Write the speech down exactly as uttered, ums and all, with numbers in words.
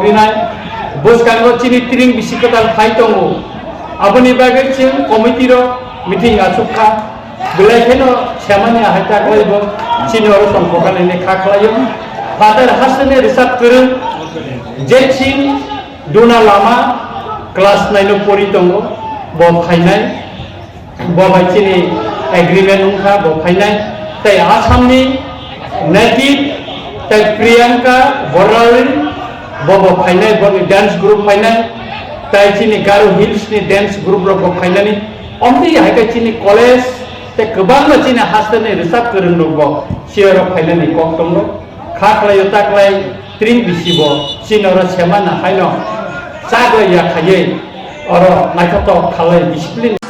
Rinai, bwskango chini tring bisi kwtal phai tongo. Aboni bagwi chwng committee rok meeting achuk kha. Belai kheno semani ahai taklai bo chini oro tongkha nini kha khlaio. Father hasteni rwchap kwrwng, Jetsing Duna Lama, class nine o pori tongo, bo phainai. Bo bai chini agreement wngkha, bo phainai. Tei Assamni native, tei Priyanka Borrari, bo bo phainai, boni dance group phainai. Tei chini Garo Hills ni dance group rok bo phainani. Omtwi hai khe chini college tei kwbangma chini hasteni rwchap kwrwng rok bo siyoro phainani kok tongo. Kha khlaio ta khlai tring bisi bo chini oro semana haino chaglai ya khaiwi oro naithotok khalai discipline.